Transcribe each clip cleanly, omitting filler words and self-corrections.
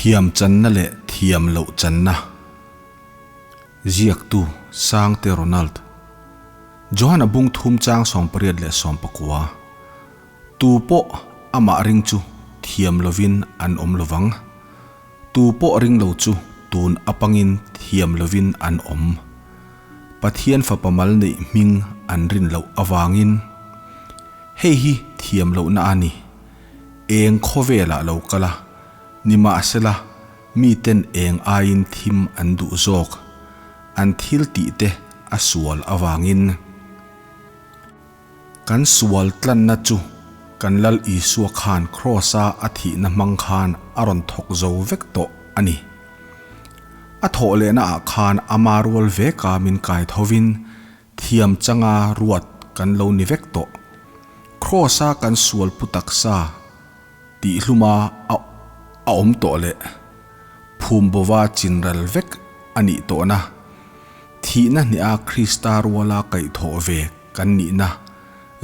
Thiam channa leh thiam loh channa. Ziaktu, Sangte Ronald. Johana bung thum chang 80 leh 19. Tu pawh amah ring chu thiam lovin an awm lovang. Tu pawh ring lo chu tun apangin thiam lovin an awm. Pathian fapa mal neih hming an rin loh avangin. Hei hi thiam lohna a ni. Eng khawvelah lo kal a, nimahsela miten eng aiin thim an duh zawk, an thil tih te a sual avangin. Kan sual tlanna chu kan Lal Isua khan Kraws-a a thihna hmang khan a rawn thawk zo vek tawh a ni. A thawh lehnaah khan ama rual veka min kai thovin Thiam changa ruat kan lo ni vek tawh. Kraws-a kan sual pu taksa tih hluma a a awm tawh leh phum bova chinral vek a nih tawhna, thihna hneha Krista ruala kaihthawh ve kan nihna,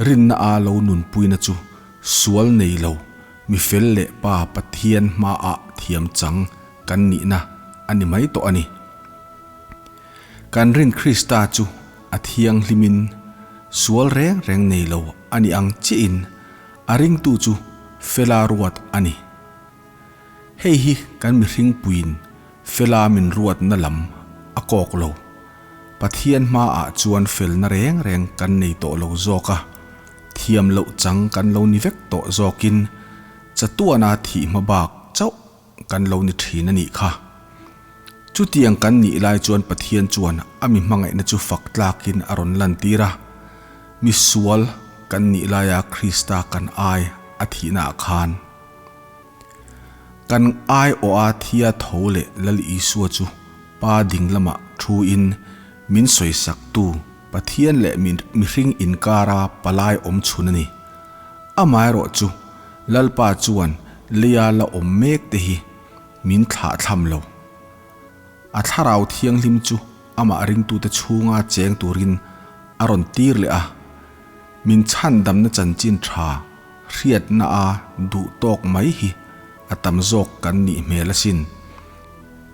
rinna a lo nunpuina chu sual nei lo, mi fel leh Pa Pathian hmaah thiam chang kan nihna a ni mai tawh a ni. Kan rin Krista chu a thianghlimin sual reng reng nei lo a ni ang chiahin a ringtu chu fela ruat a ni. Hei hi kan mihring puiin fela min ruatna lam a kawk lo. Pathian hmaah chuan felna reng reng kan nei tawh lo zawk a, thiam loh chang kan lo ni vek tawh zawkin chatuana thih hma bak chauh kan lo ni thin a nih kha. Chutiang kan nih lai chuan Pathian chuan a mi hmangaihna chu fak tlakin a rawn lantir a, mi sual kan nih laia Krista kan ai a thihnaah khan kan aiawha thia tho leh Lal Isua chu Pa ding lamah thuin min sawisaktu Pathian leh mihring inkara palai awm chhun a ni. Amaherawhchu Lalpa chuan leia la awm mek te hi min thlah thlam lo. A thlarau thianghlim chu amah ringtute chhunga cheng turin a rawn tir leh a, min chhandamna chanchin tha hriatna a duh tawk mai hi a tam zawk kan nih hmel asin.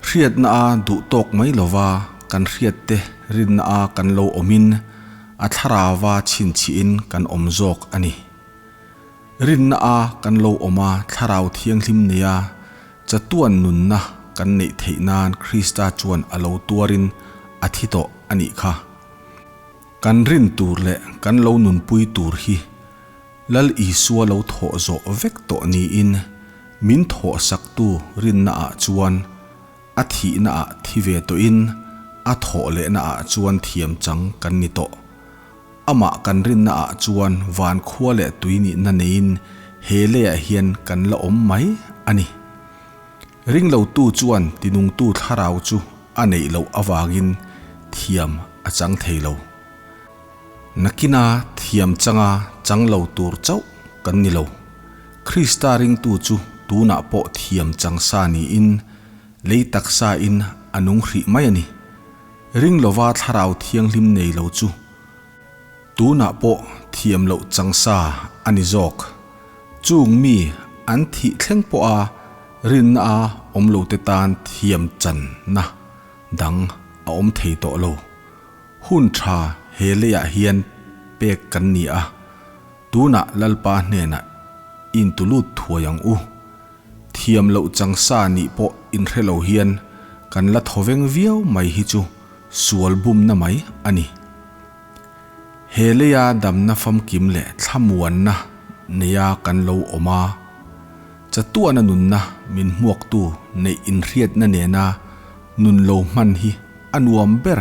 Hriatna a duh tawk mai lova kan hriatte rinna a kan lo awmin a thlarauva chhinchhihin kan awm zawk a ni. Rinna a kan lo awm a, Thlarau Thianghlim neia chatuan nunna kan neih theih nan Krista chuan a lo tuarin a thi tawh a nih kha. Kan rin tur leh kan lo nunpui tur hi Lal Isua lo thawh zawh vek tawh niin min thawhsaktu rinna ah chuan a thihna ah thi ve tawhin a thawh lehna ah chuan thiam chang kan ni tawh. Amah kan rinna ah chuan van khua leh tui nihna neiin he leiah hian kan la awm mai a ni. Ringlotu chuan tinungtu thlarau chu a neih loh avangin thiam a chang thei lo. Nakina thiam changa chang lo tur chauh kan ni lo. Krista ringtu chu tunah pawh thiam chang sa niin lei taksa in a nung hrih mai a ni. Ring lova thlarau thianghlim nei lo chu tunah pawh thiam loh chang sa a ni zawk. Chung mi an thih thleng pawha rinna a awm lo te tan thiam channa dang a awm thei tawh lo. Hun tha he leiah hian pek kan ni a, tunah Lalpa hnenah intulut thuai ang u. Thiam loh chang sa nih pawh inhre lo hian kan la thawveng viau mai hi chu sual bumna mai a ni. He leia damna famkim leh thlamuanna neia kan lo awm a, chatuana nunna min hmuaktu neih inhriatna nena nun lo hman hi a nuam ber.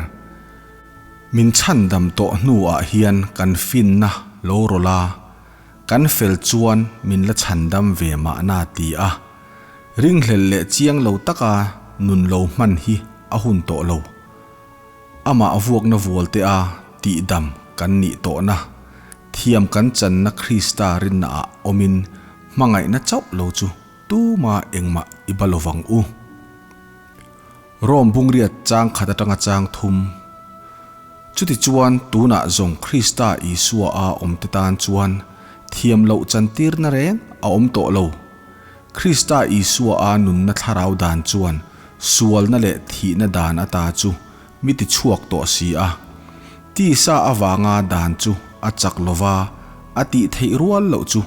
Min chhandam tawh hnuah hian kan finna lo rawlh a, Kan fel chuan min la chhandam ve mahna ti a, ringhlel leh chiang lo taka nun lo hman hi a hun tawh lo. Amah vuakna vualte a tihdam kan nih tawhna, thiam kan channa Krista rinnaah awmin hmangaihna chauh lo chu tuma engmah i ba lovang u. Rome bungriat chang khat atanga chang thum. Chutichuan, tunah zawng Krista Isua a awmte tan chuan thiam loh chantirna reng a awm tawh lo. Krista Isua a nunna thlarau dan chuan sualna leh thihna dan ata chu mi tichhuak tawh si a. Tisa avanga dan chu a chak lova a tih theih rual loh chu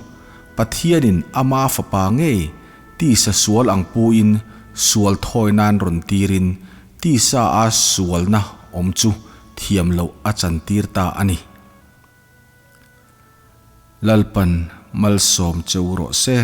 Pathianin ama fapa ngei tisa sual ang puin sual thawi nan rawn tirin tisa a sualna awm chu thiam loh a chantir ta a ni. Lalpan malsawm che u rawh se.